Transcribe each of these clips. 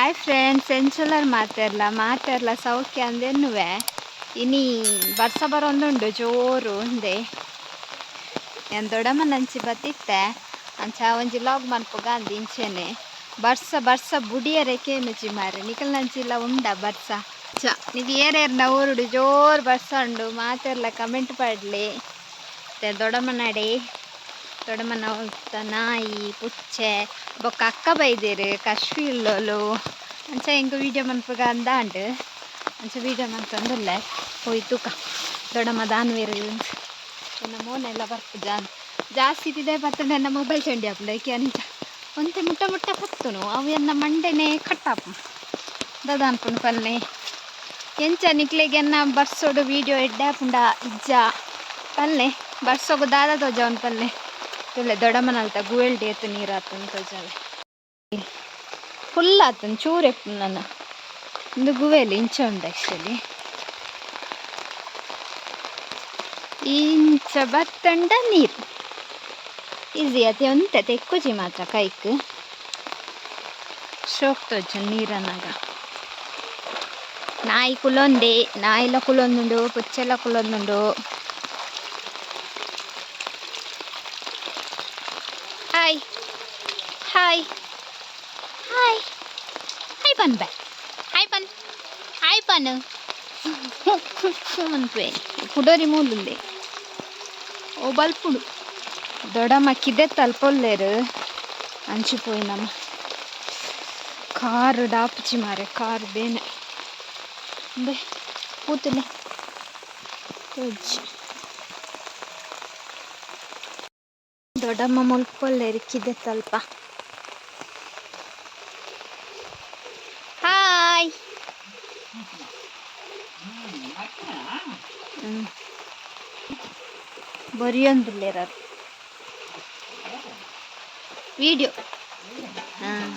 Hi friends, ಎಂಚುಲರ್ ಮಾತೆರ್ಲ ಮಾತೆರ್ಲ ಸೌಖ್ಯ ಅಂದೆನ್ನುವೆ. ಇನಿ ಬರ್ಸ ಬರೊಂದುಂಡು ಜೋರು ಉಂದೆ. ಯಾನ್ ದೊಡ್ಡಮ್ಮನಂಚಿ ಬತ್ತಿತ್ತೆ ಅಂಚ ಒಂಜಿ ಲಾಗ್ ಮನ್ಪುಗ ಅಂದ್ ಇಂಚೆನೆ. ಬರ್ಸ ಬರ್ಸ ಬುಡಿಯರೆ ಕೇನುಜಿ ಮಾರೆ, ನಿಕಲ್ನಂಚಿಲ ಉಂಡ ಬರ್ಸ? ಚ ನಿಕ್ ಏರೇರ್ನ ಊರುಡು ಜೋರು ಬರ್ಸ ಉಂಡು ಮಾತೆರ್ಲ ಕಮೆಂಟ್ ಪಾಡ್ಲೆ. ದೊಡ್ಡಮ್ಮನಡೆ ದೊಡ್ಡಮ್ಮನ ಒಲ್ತ ನಾಯಿ ಪುಚ್ಚೆ ಬೊಕ್ಕ ಅಕ್ಕ ಬೈದೆರ್ ಕಶ್ವಿ ಉಲ್ಲೋಲು. ಅಂಚ ಎಂಕ್ ವೀಡಿಯೋ ಮನ್ಪುಗ ಅಂದಾಂಡ್, ಅಂಚ ವೀಡಿಯೋ ಮನ್ಪೊಂದುಲ್ಲೆ. ಪೋಯಿ ತೂಕ ದೊಡ್ಡಮ್ಮ ದಾನ್ವೇರು ಎನ್ನ ಮೋನೆಲ್ಲ ಬರ್ಪು ಜಾನ್ ಜಾಸ್ತಿ ಇತ್ತಿದೆ ಬತ್ತಂಡ ಎನ್ನ ಮೊಬೈಲ್ ಚಂಡಿ ಆಪುಂಡು. ಐಕೆ ಅಂಚ ಒಂತೆ ಮುಟ್ಟ ಮುಟ್ಟ ಪತ್ತುನು, ಅವು ಎನ್ನ ಮಂಡೆನೆ ಕಟ್ಟಾಪು ದಾದ ಅನ್ಪುಂಡು ಪಲ್ಲೆ. ಎಂಚ ನಿಕ್ಲೆಗ್ ಎನ್ನ ಬರ್ಸೋಡು ವೀಡಿಯೋ ಎಡ್ಡೆ ಆಪುಂಡ ಇಜ್ಜ ಪಲ್ಲೆ? ಬರ್ಸೋಗು ದಾದ ತೋಜವನ್ ಪಲ್ಲೆ. ತುಲೆ ದೊಡ್ಡಮ್ಮನಲ್ತ ಗುವೆಲ್ ಡೇತು ನೀರು ಆತನ್ ತೋಜವೆ, ಫುಲ್ ಆತನ್ ಚೂರು ಎಪ್ಪು ನನ್ನ. ಒಂದು ಗುವೆಲ್ ಇಂಚ ಉಂಡು ಆ್ಯಕ್ಚುಲಿ. ಇಂಚ ಬತ್ತಂಡ ನೀರು ಈಸಿ ಅತೆ ಒಂತೆ ತೆಕ್ಕುಜಿ ಮಾತ್ರ ಕೈಕ್ ಶೋಕ್ ತೋಜ ನೀರನ್ನಾಗ. ನಾಯಿ ಕುಲೊಂದೆ, Nayila ಕುಲೊಂದುಂಡು, ಪುಚ್ಚೆಲ ಕುಲೊಂದುಂಡು. Hi hi hi hi ಪನ್ ಬೈ ಹಾಯ್ ಪನ್ ಹಾಯ್ ಪನ್ ಮನ್ಪೆ ಕುಡೋರಿ ಮೂಲುಂದೆ ಓ ಬಲ್ಪುಡು. ದೊಡ್ಡಮ್ಮ ಕಿದೆ ತಲ್ಪೊಲ್ಲೇರು ಅಂಚಿ ಪೋಯಿನಮ್ಮ. ಕಾರ್ ಡಾಪುಚಿ ಮಾರೆ, ಕಾರ್ ಬೇನೆ ಬೇ ಪೂತುಲೆ ತೋಜಿ. ದೊಡ್ಡಮ್ಮ ಮುಲ್ಪೊಲ್ಲೇರು ಕಿದೆ ತಲ್ಪ. Hi ಬರಿಯೊಂದುಲ್ಲೇರ video. ಹಾಂ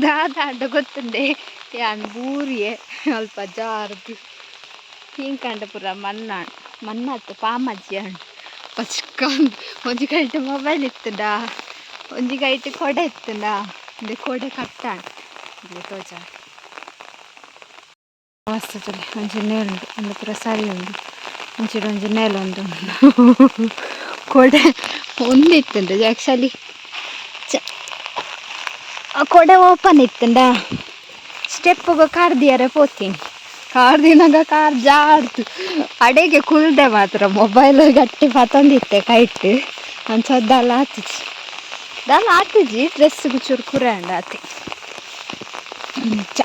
ದಾದ ಅಂಡ ಗೊತ್ತುಂಡೆ, ಯಾನ್ ಬೂರಿಯೆ ಅಲ್ಪ ಜಾರ್ದು ಹಿಂಕಂಡ ಪೂರ ಮಣ್ಣಾಂಡ್ ಮಣ್ಣಾತ್ ಪಾಮಜ್ಜಿ ಅಂಡ್ ಪಚ್ಕಂದ್. ಒಂಜಿ ಕೈಟ್ ಮೊಬೈಲ್ ಇತ್ತುಂಡ, ಒಂಜಿ ಕೈಟ್ ಕೊಡೆ ಇತ್ತುಂಡ, ಇಂದು ಕೊಡೆ ಕಟ್ಟಾಂಡ್ ಇಲ್ಲಿ ತೋಜ ಮಸ್ತ್ ತುಲೆ. ಒಂಜಿ ನೇಲುಂಡು, ಒಂದು ಪೂರ ಸರಿ ಉಂಡು. ಒಂಚಿಡ್ ಒಂಜಿ ನೇಲ ಉಂಡು. ಕೊಡೆ ಒಂದಿತ್ತುಂಡು ಆ್ಯಕ್ಚುಲಿ, ಕೊಡೆ ಓಪನ್ ಇತ್ತುಂಡ ಸ್ಟೆಪ್ಪುಗು ಕಾರ್ ದಿಯರೆ ಪೋತೀನಿ. ಕಾರ್ ದಿನಾಗ ಕಾರ್ ಜಾರ್ದು ಅಡೆಗೆ ಕುಲ್ದೆ ಮಾತ್ರ ಮೊಬೈಲ್ ಗಟ್ಟಿ ಪತೊಂದಿತ್ತೆ ಕೈಟ್. ಅಂಚ ದಾಲ ಆತಿಜಿ, ದಾಲ ಆತಿಜಿ. ಡ್ರೆಸ್ಗೆ ಚೂರು ಕುರೆ ಅಂಡ ಆತಿ. ಅಂಚ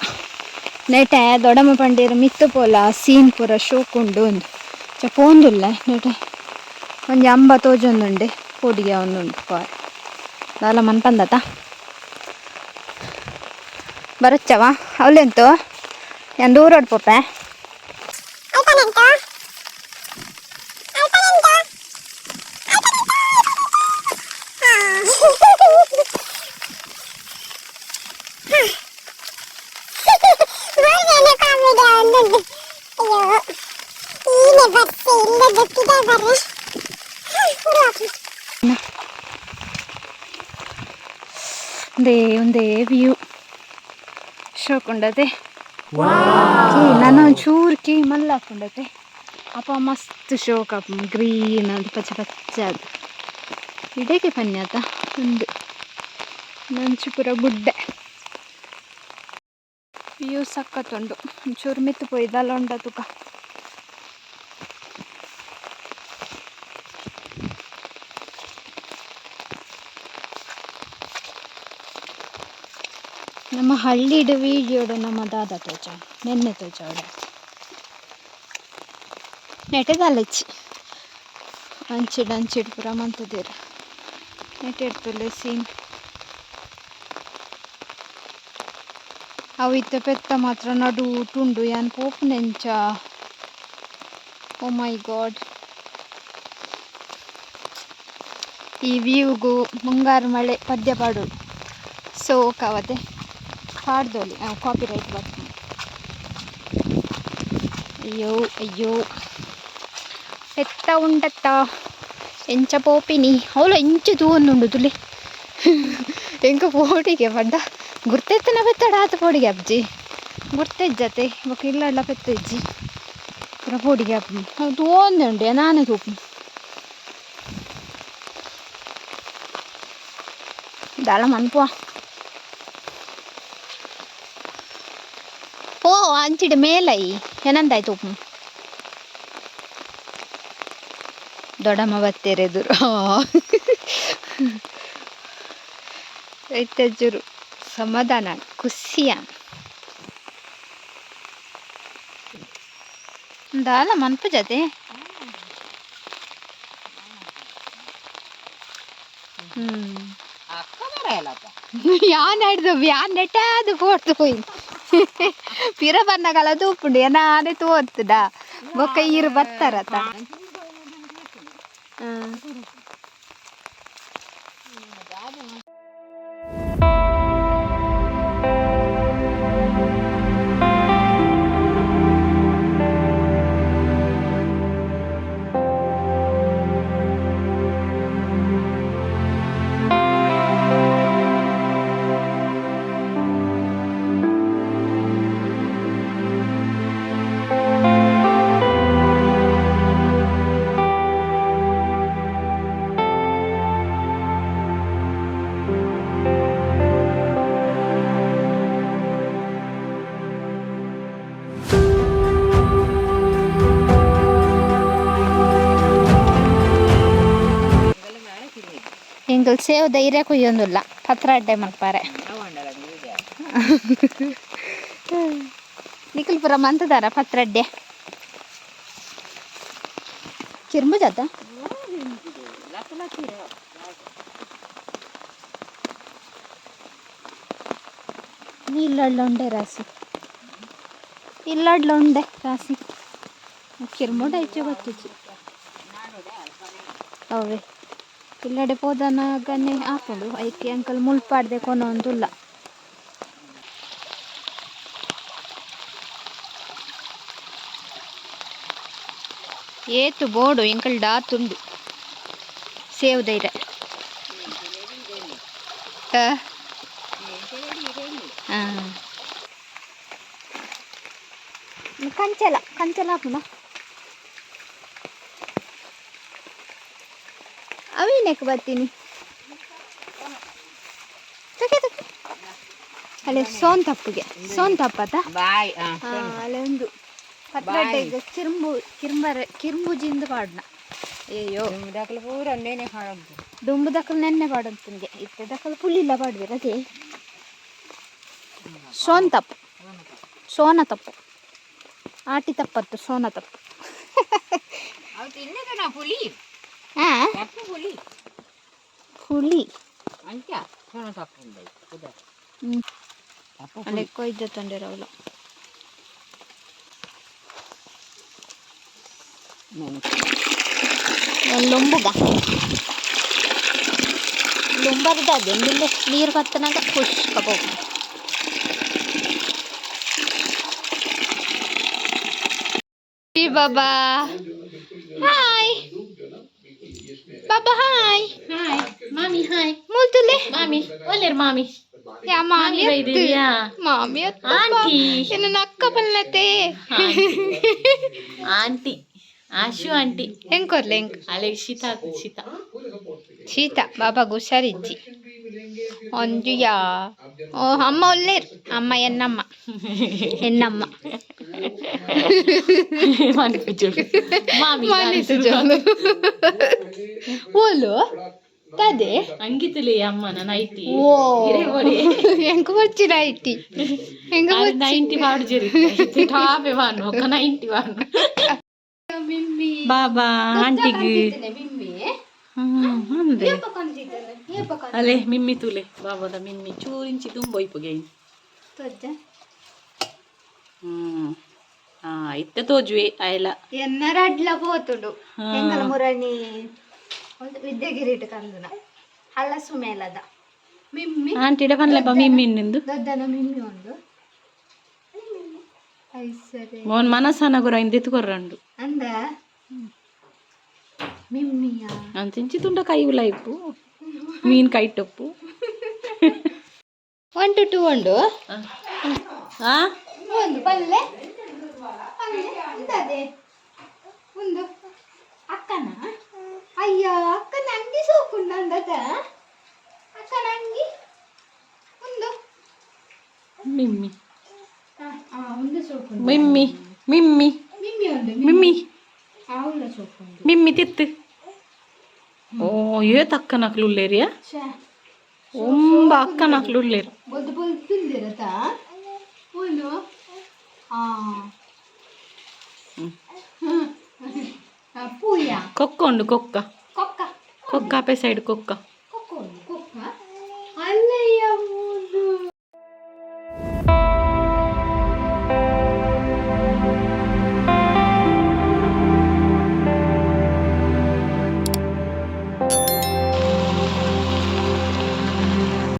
ನೆಟೆ ದೊಡ್ಡಮ್ಮ ಪಂಡೇರು ಮಿತ್ತು ಪೋಲ ಸೀನ್ ಪೂರ ಶೋಕ್ ಉಂಡು ಉಂದು ಚ ಪೋಂದುಲ್ಲ. ನೆಟೆ ಒಂಜಿ ಅಂಬ ತೋಜೊಂದುಂಡೆ, ಪೋಡಿಗೆ ಒಂದುಂಡು ಪಾರ್ ದಾಲ ಮನ್ಪಂದತ ಬರಚ್ಚವ ಅವಲೆಂತು ಯಾನ್ ದೂರೋಡ್ ಪೋಪೆ. ಒಂದೇ ಒಂದೇ ವ್ಯೂ ಶೋಕುಂಡತೆ. ನಾನು ಒಂಚೂರು ಕೇ ಮಲ್ಲ ಹಾಕೊಂಡತೆ ಅಪ್ಪ ಮಸ್ತ್ ಶೋಕ್ ಆಪುಂಡು. ಗ್ರೀನ್ ಅದು ಪಚ್ಚೆ ಪಚ್ಚೆ ಅದು ಇಡೇಕೆ ಪನ್ಯಾತ ಒಂದು ನಂಚು ಪೂರ ಗುಡ್ಡೆ ವ್ಯೂ ಸಖತ್ತುಂಡು. ಒಂಚೂರು ಮಿತ್ತು ಪೋಯಿ ದಾಲ ಉಂಡ ತುಕ. ನಮ್ಮ ಹಳ್ಳಿಡು ವೀಡಿಯೋಡು ನಮ್ಮ ದಾದ ತೋಜ ನೆನ್ನೆ ತೋಜೋಡ ನೆಟೆದಾಲಚ್ಚಿ ಅಂಚಿಡ್ ಅಂಚಿಡ್ ಪೂರ ಮಂತುದೆರ್ ನೆಟೆ ಇರ್ತುಲೆ ಸೀನ್. ಅವು ಇತ್ತೆ ಪೆತ್ತ ಮಾತ್ರ ನಡುಟುಂಡು, ಯಾನ್ ಪೋಪುನೆಂಚ? ಓ ಮೈ ಗಾಡ್, ಈ ವ್ಯೂಗು ಮುಂಗಾರು ಮಳೆ ಪದ್ಯ ಪಾಡೋಡು ಸೋಕಾವತೆ ಪಾಡ್ದೊಲಿ, ಕಾಪಿ ರೈಟ್ ಬರ್ಪುಂಡು. ಅಯ್ಯೋ ಅಯ್ಯೋ, ಪೆತ್ತ ಉಂಡತ್ತ ಎಂಚ ಪೋಪಿನಿ ಅವ್ಲು ಎಂಚ ತೂವೊಂದುಂಡು ತುಲಿ ಎಂಕ ಪೋಡಿಗೆ ಪಂಡ ಗುರ್ತೆತ್ತನ ಪೆತ್ತಡ ಆತ ಪೋಡಿಗೆ ಅಪ್ಜಿ ಗುರ್ತೆಜ್ಜತೆ ಬೊಕ ಇಲ್ಲಡ್ಲ ಪೆತ್ತ ಇಜ್ಜಿ ಪೂರ ಪೋಡಿಗೆ ಅಪ್ಪು ಅವು ತೂವೊಂದುಂಡು ನಾನೇ ತೂಪು ದಾಲ ಮನ್ಪುವ ಓ ಅಂಚಿಡ ಮೇಲೈ ಏನಂದಾಯ್ತು ತೂಪು ದೊಡ್ಡಮ್ಮ ಬತ್ತೆರೆದುರು ಐತಜ್ಜುರು ಸಮಾಧಾನ ಖುಷಿಯ ದಾಲ ಮನ್ಪು ಜತೆ ಹ್ಮ್ ಯಾನ್ ಹಿಡ್ದು ಯಾನ್ ನೆಟ್ಟಾದು ಪೋಡ್ದು ಪೋಯಿ ಪಿರ ಬನ್ನಗಲ ತೂಪುಂಡು ಏನಾನೆ ತೋರ್ತದ ಬೊಕ್ಕ ಈರು ಬರ್ತಾರತ. ಎಂಕಲ್ ಸೇವ್ ಧೈರ್ಯ ಕುಯ್ಯೊಂದುಲ್ಲ ಪತ್ರ ಅಡ್ಡೆ ಮಲ್ಪಾರೆ ನಿಖಲ್ ಪುರ ಮಂತದಾರ ಪತ್ರ ಅಡ್ಡೆ ಕಿರ್ಮು ಜಾತ. ಇಲ್ಲಡ್ಲ ಉಂಡೆ ರಾಸಿ, ಇಲ್ಲಡ್ಲ ಉಂಡೆ ರಾಸಿ. ಕಿರ್ಮುಡ ಹೆಚ್ಚು ಗೊತ್ತಿಚ್ಚು ಅವೇ ಇಲ್ಲಡೆ ಪೋದನಾಗನೆ ಆಪುಂಡು. ಐಕೆ ಅಂಕಲ್ ಮುಲ್ಪಾಡ್ದೆ ಕೊನೊಂದುಲ್ಲ. ಏತು ಬೋಡು ಎಂಕಲ್ ಡಾತುಂಡು ಸೇವ್ ಧೈರ್ಯ. ಹಾಂ, ಕಂಚಲ ಕಂಚಲ ಹಾಕುನ. ಅವೇನಕ್ಕೆ ಬರ್ತೀನಿ ತಗೆ ತಗೆ. ಅಲ್ಲೇ ಸೋನ್ ತಪ್ಪುಗೆ ಸೋನ್ ತಪ್ಪತ್ತ. ಬಾಯ್. ಅಲ್ಲೇ ಒಂದು ಪತ್ರಡ್ಡೆಗ್ ಕಿರ್ಂಬು ಕಿರ್ಂಬರ ಕಿರ್ಂಬುಜಿಂದ ಪಾಡ್ನ. ಅಯ್ಯೋ. ದಾಖಲೆ ಪೂರ ನೇನೆ ಹಾಳಾಗ್ತದೆ. ದುಂಬು ದಕ್ಕಲು ನೆನ್ನೆ ಪಾಡಂತನಿಗೆ ಇತ್ತೆ ದಕ್ಕಲು ಪುಲ್ಲಿಲ್ಲ ಪಾಡ್ದಿರ. ಅದೇ ಸೋನ್ ತಪ್ಪು, ಸೋನ ತಪ್ಪು, ಆಟಿ ತಪ್ಪತ್ತು ಸೋನ ತಪ್ಪು. ಅವು ತಿನ್ನದ ಪುಲಿ. ಹಾಂ. ತಪ್ಪು ಪುಲಿ. ಹುಳಿ. ಅಂಚ ಸೋನ ತಪ್ಪು ಉಂಡೈ. ಹ್ಮ್. ತಪ್ಪು. ಅಲ್ಲೇ ಕೊಯ್ದು ತಂದಿರವಲ್ಲ. ಲೊಂಬುಗ ಲೊಂಬರ್ದ ಅದೆಂದಿಲ್ಲ ನೀರು ಬತ್ತನಾಗ ಖುಷ್ ಕಬೋಗು. ಬಾಬಾ ಹಾಯ್, ಬಾಬಾ ಹಾಯ್. ಹಾಯ್ ಮಾಮಿ, ಹಾಯ್. ಮುಲ್ತುಲೆ. ಮಾಮಿ ಒಲ್ಲೆರ್ ಮಾಮಿ? ಯಾ ಮಾಮಿ. ಮಾಮಿ ಬೈದಿರಿಯಾ? ಮಾಮಿ. ಆಂಟಿ. ನನ್ನ ಅಕ್ಕ ಬಲ್ಲತೆ. ಆಂಟಿ, ಆಶು ಆಂಟಿ. ಹೆಂಗ್ ಕೊರ್ಲೆ ಹೆಂಗ್? ಅಲೆಗ್ ಶೀತ ಆತು, ಶೀತ. ಶೀತ ಬಾಬಾ ಹುಷಾರಿಜ್ಜಿ ಅಂಜುಯಾ. ಓ ಅಮ್ಮ ಒಲ್ಲೇರು ಅಮ್ಮ ಎನ್ನಮ್ಮ ಎನ್ನಮ್ಮ. ಮನ್ಪುಜು ಮಾಮಿ. ಮನಿತು ಜೋನು ಓಲು ತದೆ. ಅಂಗಿತುಲೆ ಅಮ್ಮನ ನೈಟಿ. ಓ ಎಂಕ್ ಬಚ್ಚಿನ IT ಎಂಕ್ ಬಚ್ಚಿ. 90 ಪಾಡುಜೆರಿ ಟಾಪೆ ವಾನ್ ಒಕ್ಕ 90 ವಾನ್. ಮಿಮ್ಮಿ. ಬಾಬಾ ಆಂಟಿಗ್ ಮಿಮ್ಮಿ. ಅಂದೆ. ಏಪ ಕಂದಿದ್ದಾನೆ ಏಪ? ಅಲೆ ಮಿಮ್ಮಿ ತುಲೆ, ಬಾಬಾದ ಮಿಮ್ಮಿ ಚೂರಿಂಚಿ ತುಂಬೊಯ್ಪುಗೆ. ತೊಜ್ಜ. ಹ್ಮ್ ಆ ಇತ್ತೆ ತೋಜುವೆ ಆಯ್ಲ. ಎನ್ನರ ಅಡ್ಲ ಪೋತುಂಡು. ಎಂಗಲ ಮುರಣಿ ವಿದ್ಯಾಗಿರಿಟ್ ಕಂದುನ ಹಲಸು ಮೇಲದ ಮಿಮ್ಮಿ. ಆಂಟಿಡ ಪನ್ಲೆಪ್ಪ ಮಿಮ್ಮಿ ನಿಂದು. ದೊಡ್ಡನ ಮಿಮ್ಮಿ ಉಂಡು. I ಸರಿ. ಮೋನ್ ಮನಸ್ಸನ ಗುರ ಇಂದೆತ್ತು ಕೊರ್ರಂಡು. ಅಂದ. ಮಿಮ್ಮಿಯ. ಅಂಚಿಂಚಿ ತುಂಡ ಕೈ ಉಲಾಯಿಪ್ಪು, ಮೀನ್ ಕೈಟೊಪ್ಪು. 1 ಟು 2 ಉಂಡು. ಆ. ಒಂದು ಪಲ್ಲೆ ಪಲ್ಲೆ ಎಂತದೆ? ಒಂದು ಅಕ್ಕನ. ಅಯ್ಯ, ಅಕ್ಕನ ಅಂಗಿ ಸೋಕುಂಡಂದತ. ಅಕ್ಕನ ಅಂಗಿ ಒಂದು. ಮಿಮ್ಮಿ. ಒಂದು ಸೋಕುಂಡು. ಮಿಮ್ಮಿ ಮಿಮ್ಮಿ. ಮಿಮ್ಮಿ ಒಂದು. ಮಿಮ್ಮಿ. ಆವುಲ ಸೋಕುಂಡು. ಮಿಮ್ಮಿ ತಿತ್ತು. ಓ, ಏತ್ ಅಕ್ಕನಕ್ಲು ಉಲ್ಲೇರಿಯಾ? ಛೇ. ಒಂಬ ಅಕ್ಕನಕ್ಲು ಉಲ್ಲೇರು. ಬೊಲ್ದು ಬೊಲ್ದು ತಿಂದಿರತ ಒಂದು. ಆ ಪೂಯ. ಕೊಕ್ಕ ಉಂಡು, ಕೊಕ್ಕ. ಕೊಕ್ಕ. ಕೊಕ್ಕ, ಆಪೆ ಸೈಡ್ ಕೊಕ್ಕ.